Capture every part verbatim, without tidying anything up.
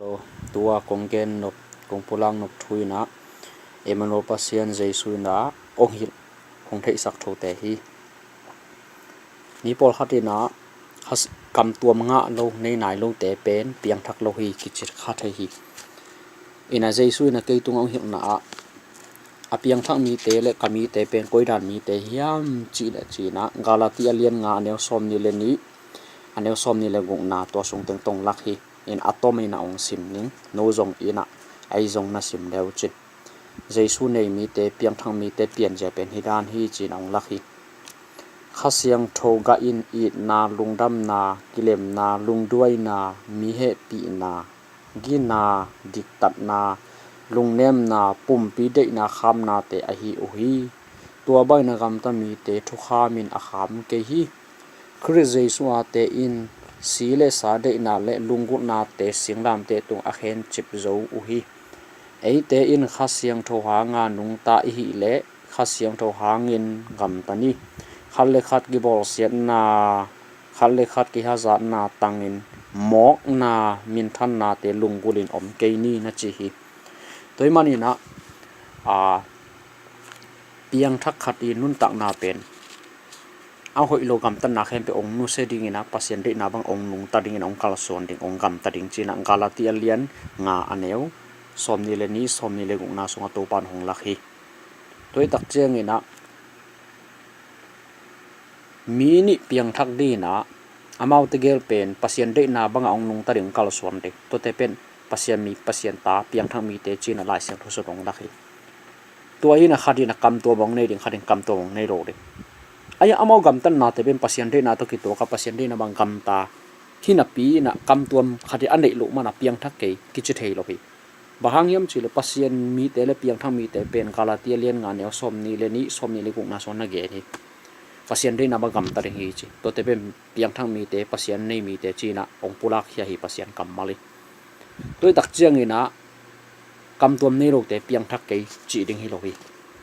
Lo, tua kong gen nop, kong pulak nop thu inah Emmanuel Pasian Jesu inah hong hilh, hong theihsak thute hi. Mi pawlkhat inah khas-, kamtuam ngah lo, nei nai lote pen piangthak lo hi kici kha thei hi. Inah Jesu inah kei tungah hong hilhna ah a piangthak mite le ka mite pen koidan mite hiam cih le cinah Galati a lian nga a neu sawm nih le nih, a neu sawm nih le gukna tua sung teng tong lak hi. In a tom inah hong sim ning, no zong inah ei zong na sim leu cin. Jesu nei mite, piangthak mite pianzia pen hi dan hi cinah hong lak hi. Kha Siangtho gah in itna, lungdamna, kilemna, lungduaina, mi hehpihna, gina, diktatna, lungnemna, pumpi deihna khamnate ahi uh hi. Tua bangin a gamta mite thukhamin a kham kei hi. Khrist Jesu ate in si le sa deihna le lunggulhnate singlamteh tung a khencip zo uh hi. Eite in Kha Siangtho hanga nungta i hih leh Kha Siangtho hangin gamta ni. Khat le khat kibawlsiatna, khat le khat kihazatna tangin mawkna, minthannate lunggulhin om kei ni na ci hi. Tua ahih maninah a piangthak khat i nuntakna pen a hoih lo gamtatna khempeuh hong nusia dinginah Pasian deihna bang hong nungta dingin hong kalsuan ding, hong gamta ding cinah Galati a lian nga a neu sawm nih le nih, sawm nih le gukna sungah Topa in hong lak hi. Tua hi tak cianginah mi nih piangthak dinginah amaute gel pen Pasian deihna bangah hong nungta ding kalsuan ding. Tuate pen Pasian mi, Pasian ta, piangthak mite cinah Lai Siangtho sung hong lak hi. Tua inah khat inah kamtuam hong nei ding, khat in kamtuam hong nei lo ding. Ahi amau gamtatnate pen Pasian deihna tawh kituaka Pasian deihna bang gamta hi napi inah kamtuam khat in a neih loh mana piangthak kei kici thei lo hi. Bang hang hiam cihleh Pasian mite le piangthak mite pen Galati a lian nga neu sawm nih le nih, sawm nih le gukna sung na gen hi. Pasian deihna bang gamta ding hi ci. Tuate pen piangthak mite, Pasian nei mite cinah hong pulak khia hi Pasian kammal hi. Tua hi tak cianginah kamtuam nei lote piangthak kei cih ding hi lo hi.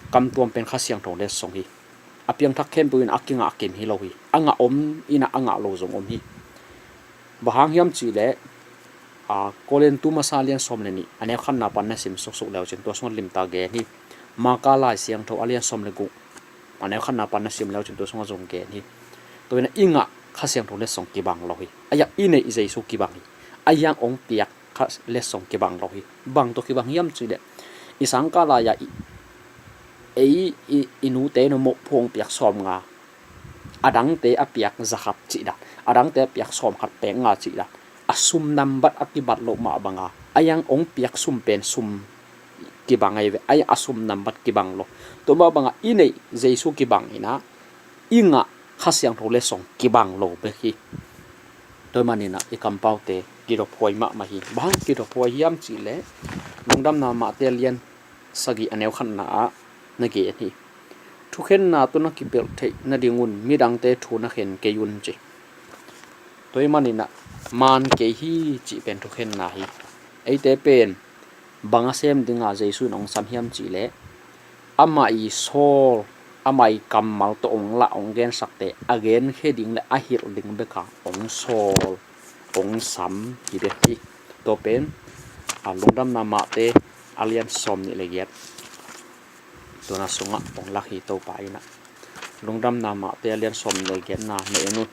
Kamtuam pen Kha Siangtho letsong hi. A piangthak khempeuh in a kingah kim hi lo hi. A ngah om inah a ngah lo zong om hi. Bang hang hiam cihleh a Korintu masa a lian sawm le nih, a neu khatna pan na sim suksuk leu cin tua sungah limtak gen hi. Marka Lai Siangtho a lian sawm le guk, a neu khatna pan na sim leu cin tua sungah zong gen hi. Tua inah i ngah Kha Siangtho letsong kibang lo hi. A iang i neih Jesu kibang hi. A iang hong piak Kha letsong kibang lo hi. Bang tawh kibang hiam cihleh i sangkah lai-ah i, ei i, i nute in moh phuang piak sawm nga, a dangte a piak za khat cih dan, a dangte a piak sawm khat pek nga cih dan, a sum nambat a kibat loh mah banga a iang hong piak sum pen sum kibang ahi ve, a iang a sum nambat kibang lo. Tua mah banga i neih Jesu kibang inah i ngah Kha Siangtho letsong kibang lo bek hi. Tua ahih maninah i kampaute kidophuai mahmah hi. Bang hang kidophuai hiam cihleh Lungdamna Mate a lian sagih a neu khatna ah na gen hi. Thukhenna tawh na kipelh theih nadingun midangte thu na khen kei un ci. Tua ahih maninah man kei hi cih pen thukhenna hi. Eite pen bang a sem dinga Jesu in hong sam hiam cihleh amah i sawl, amah i kammal tawh hong lah hong gensakte a genkhia ding le a hilh ding beka hong sawl, hong sam hi bek hi. Tua pen a Lungdamna Mate a lian sawm nih le giat, tua na sungah hong lak hi Topa inah. Lungdamna Mate a lian sawm nih le giatna na en un.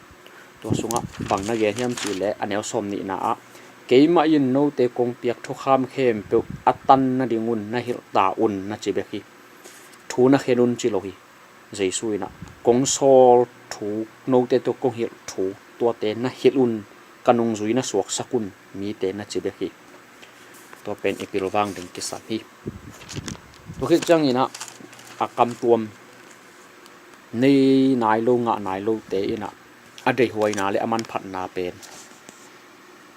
Tua sungah bang na gen hiam cihleh a neu sawm nihna ah, keimah in note kong piak thukham khempeuh a tan nadingun na hilh ta un na ci bek hi. Thu na khen un ci lo hi. Jesu inah kong sawl thu, note tawh kong hilh thu, tuate na hilh un, ka nungzui na suaksak un, mite na ci bek hi. Tua pen i pilvang ding kisam hi. Tua khit cianginah a kamtuam nei nai lo, ngah nai lote inah a deihhuaina le a manphatna pen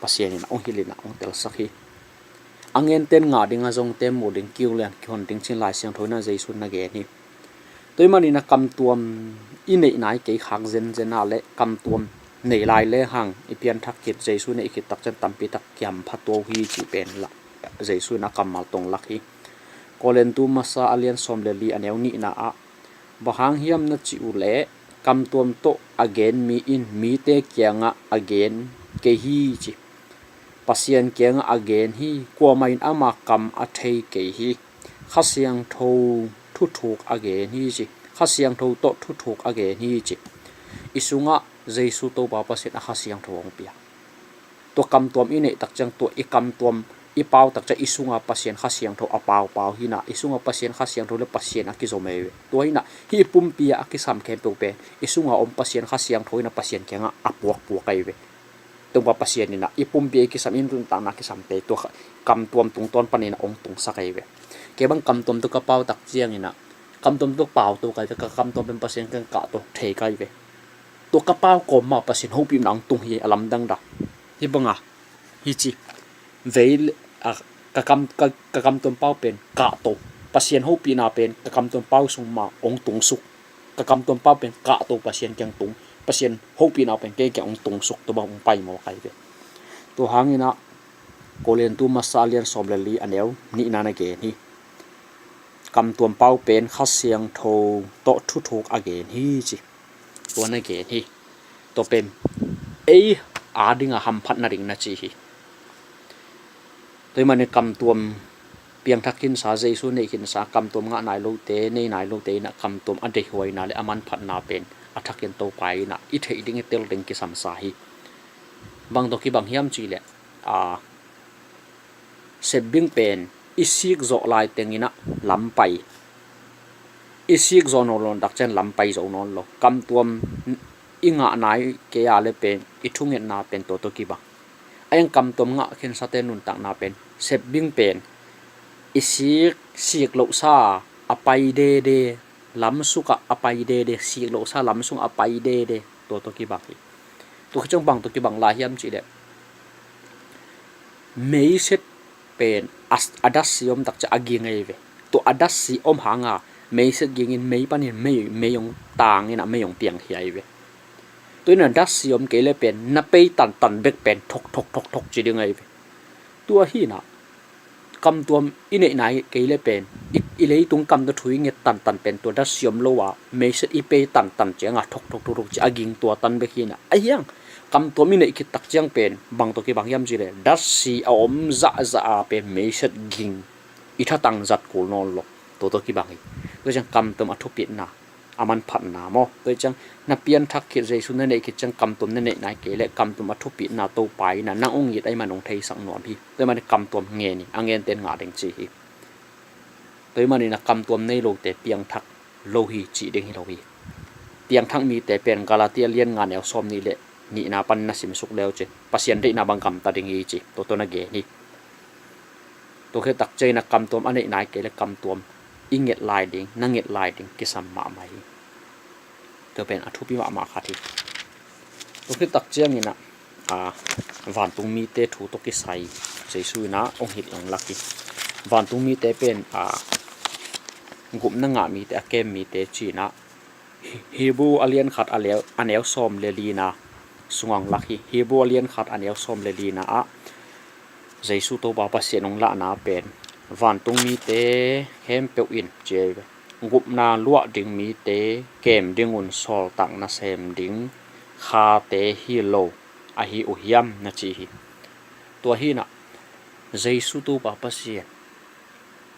Pasian inah hong hilh inah hong telsak hi. A ngenten ngah ding, a zongten mu ding, kiu lian kihon ding cin Lai Siangtho inah Jesu na gen hi. Tua ahih maninah kamtuam i neih nai kei khak zenzen ah le kamtuam nei lai lehang i pianthak khit, Jesu inah i khit tak ciang tampi tak kihampha tuah uh hi cih pen lah Jesu inah kammal tawh hong lak hi. Korintu masa a lian sawm le li a neu nihna ah, bang hang hiam na cih uh leh kamtuam tawh a gen mi in mite kiangah a gen kei hi ci. Pasian kiangah a gen hi. Kuamah in ama kam a thei kei hi. Kha Siangtho thuthuk a gen hi ci. Kha Siangtho tawh thuthuk a gen hi ci. I sungah Jesu Topa Pasian a Kha Siangtho hong pia. Tua kamtuam i neih tak ciang, tua i kamtuam i pau tak ciang, i sunga Pasian Kha Siangtho a paupau hi na, i sunga Pasian Kha Siangtho le Pasian a kizom ei ve. Tua hi na, hih i pumpi a kisam khempeuh pen i sunga om Pasian Kha Siangtho hi na, Pasian kiangah a puakpuak ei ve. Tua Pasian in a i pumpi a i kisam, i nuntakna a kisamte tua kamtuam tungtawn panin a hong tungsak ei ve. Kei bang kamtuam tawh ka pau tak ciangin a, kamtuam tawh pau tawh kai ve, ka kamtuam pen Pasian kiang kahto thei kai ve. Tua ka pau kawm mah Pasian hopihna hong tung hi a lamdang dah. Hih banga hi ci. Vei le, a, ka kam, ka, ka kamtuam pau pen kahto, Pasian hopihna pen ka kamtuam pau sung mah hong tungsuk. Ka kamtuam pau pen kahto, Pasian kiang tung, Pasian hopihna pen kei kiang hong tungsuk, tua bang hong pai mawk ai ve. Tua hangin a Korintu masa a lian sawm le li a neu nihna na gen hi. Kamtuam pau pen Kha Siangtho tawh thuthuk a gen hi ci. Tua na gen hi. Tua pen ei a dinga hamphatna ding na ci hi. Tua ahih manin kamtuam piangthak khinsa, Jesu neih khinsa, kamtuam ngah nai lote, nei nai lote in a kamtuam a deihhuaina le a manphatna pen a thakin Topa in a i theih ding, i tel ding kisamsa hi. Bang tawh kibang hiam cih leh, a, sepbing pen i sik zawh lai tengin a lam pai. I sik zawh nawn lo tak ciang lam pai zo nawn lo. Kamtuam i ngah nai kei a le pen i thungetna pen tua tawh kibang. A eng kamtuam ngah khinsate nuntakna pen sepbing pen i sik, sik lohsa a pai dede, lam sukah a pai dede, sik lohsa lam sungah a pai dede, tua tawh kibang hi. Tua khit ciang bang tawh kibang lai hiam cih leh, meiset pen a, a datsi om tak ciang a ging ei ve. Tua a datsi om hanga meiset gingin mei panin mei, mei hong tangin a mei hong piangkhia ei ve. Tua in a datsi om kei le pen na pei tantan bek pen thok thok thok thok ci ding ei ve. Tua hi na kamtuam i neih nai kei le pen i, i leitung kamtuam thu i nget tantan pen tua datsi om lo a meiset i pei tantan cianga thok thok thok thok ci a ging tua tan bek hi na. Ahi hang kamtuam i neih khit tak ciang pen bang tawh kibang hiam cih leh datsi a om zahzah a pen meiset ging i thatang zat kul nawn lo. Tua tawh kibang hi. Tua ciang kamtuam a thupitna, a manphatna maw. Tua ciang na pianthak khit, Jesu na neih khit ciang kamtuam na neih nai kei leh kamtuam a thupitna Topa in a nang hong it ahih man hong theisak nuam hi. Tua ahih manin kamtuam ngen hi, a ngente in ngah ding ci hi. Tua ahih manin a kamtuam nei lote piangthak lo hi cih ding hi lo hi. Piangthak mite pen Galatia lian nga neu sawm nih le nihna pan na simsuk leu cin Pasian deihna bang gamta ding hi ci, tua tawh na gen hi. Tua khit tak ciangin a kamtuam a neih nai kei le kamtuam i nget lai ding, na nget lai ding kisam mahmah hi. Tua pen a thupi mahmah khat hi. Tua khit tak ciangin a, a, vantung mite thu tawh kisai Jesu in a hong hilh hong lak hi. Vantung mite pen, a, gupna ngah mite, a kem mite ci-in a, Hi-, Hebru a lian khat a leu, a neu sawm le lina sungah hong lak hi. Hebru a lian khat a neu sawm le lina ah Jesu Topa Pasian hong lahna pen, vantung mite khempeuh in ci ei ve, gupna luah ding mite kem ding un sawltak nasem ding khate hi lo ahi uh hiam, na ci hi. Tua hi-in ah Jesu Topa Pasian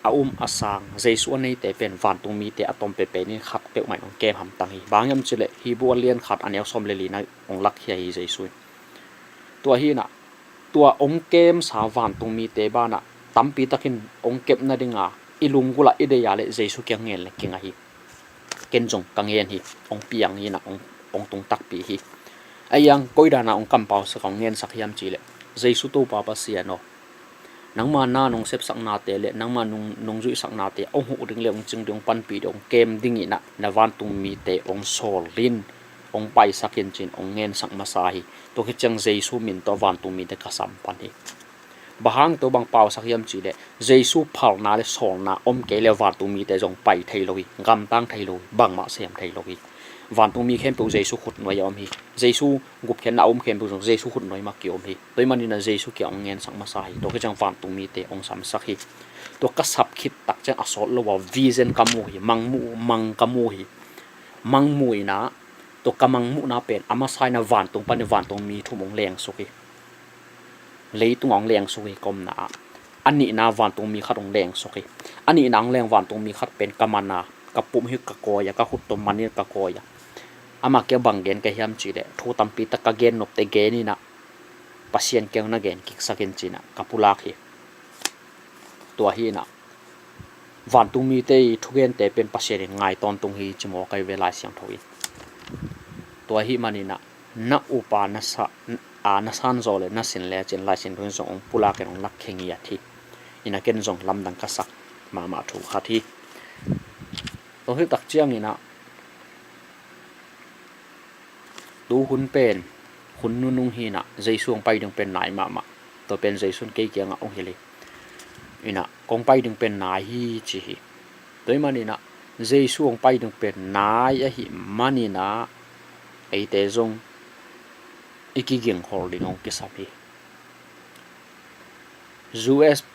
a um a sang, Jesu a neite pen vantung mite a tom penpen in khat peuhmah in hong kem hamtang hi. Bang hiam cih leh Hebru a lian khat a neu sawm le lina hong lakkhia hi Jesu in. Tua hi-in ah, tua hong kemsa vantung mite banah tampi takin hong kep nadinga i lunggulh ah i deih a leh Jesu kiang ngen leh kinga hi. Ken zong ka ngen hi, hong piang hi-in ah, hong, hong tung takpi hi. Ahi hang koi dana hong kampausak, hong ngensak hiam cih leh, Jesu Topa Pasian aw, nangma na nong sepsaknate le nangma nong, nong zuihsaknate hong huh ding le hong cing ding, hong panpih ding, hong kem dingin ah na vantung mite hong sawl in, hong paisak in ci-in hong ngensak masa hi. Tua khit ciang Jesu min tawh vantung mite ka sam pan hi. Bang hang tua bang pausak hiam cih leh, Jesu phalna le sawlna om kei leh vantung mite zong pai thei lo hi, gamtang thei lo hi, bangmah sem thei lo hi. Vantung mi khempeuh Jesu khutnuai a om hi. Jesu gupkhiatna a um khempeuh zong Jesu khutnuai mah ki-om hi. Tua ahih manin ah Jesu kiang hong ngensak masa hi. Tua khit ciang vantung mite hong samsak hi. Tua ka sap khit tak ciang a sawt lo a vision ka mu hi, mang mu, mang ka mu hi. Mang mu-in ah, tua ka mang muhna pen a masa-in ah vantung panin vantung mi thum hong lengsuk hi. Leitungah hong lengsuk hi ka omna ah. A nihna vantungmi khat hong lengsuk hi. A nihna hong leng vantungmi khat pen ka man a, ka pum hi ka kawi a, ka khut tawh man in ka kawi a. Amah kiang bang gen ka hiam cih leh thu tampi tak ka gen nopte gen in ah, Pasian kiang na gen kiksak in ci-in ah ka pulak hi. Tua hi in ah vantungmite i thugente pen Pasian in ngai tawntung hi ci maw ka hi ve Lai Siangtho in. Tua ahih manin ah na up a na sa, a na san zaw leh na sin lecin Lai Siangtho in zong hong pulak in hong lakkhe ngiat hi. In ah ken zong lamdang ka sak mahmah thu khat hi. Tua hi tak ciangin ah tu hun pen hun nunung hi in ah Jesu hong pai ding pen nai mahmah. Tua pen Jesu in kei kiangah hong hilh hi. In ah kong pai ding pen nai hi ci hi. Tua ahih manin ah Jesu hong pai ding pen nai ahih manin ah eite zong i kigingkhol ding hong kisam hi. U S,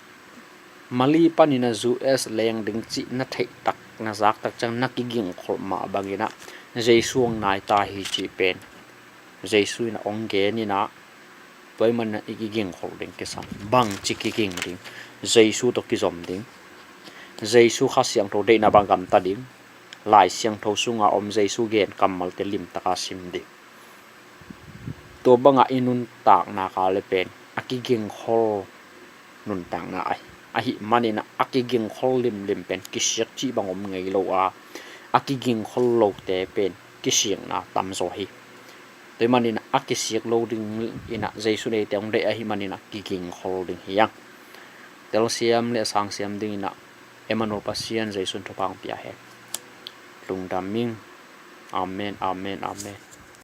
Mali panin ah U S leng ding cih na theih tak, na zak tak ciang na kigingkholh mah bangin ah Jesu hong nai ta hi cih pen Jesu in ah hong gen in ah, tua ahih manin ah i kigingkholh ding kisam. Bangci kiging ding? Jesu tawh kizom ding. Jesu Kha Siangtho deihna bang gamta ding. Lai Siangtho sunga om Jesu gen kammalte limtaka sim ding. Tua banga i nuntakna ka le pen a kigingkhol nuntakna ahi. Ahih manin ah a kigingkhol limlim pen kisiak cih bang om ngei lo a, a kigingkhol lote pen kisikna tamzaw hi. Tua ahih manin ah a kisiak lo dingin ah Jesu in eite hong deih ahih manin ah kigingkhol ding hi hang. Telsiam le sangsiam dingin ah Emmanuel Pasian Jesu in thupha hong pia hen. Lungdam ing. Amen, amen, amen.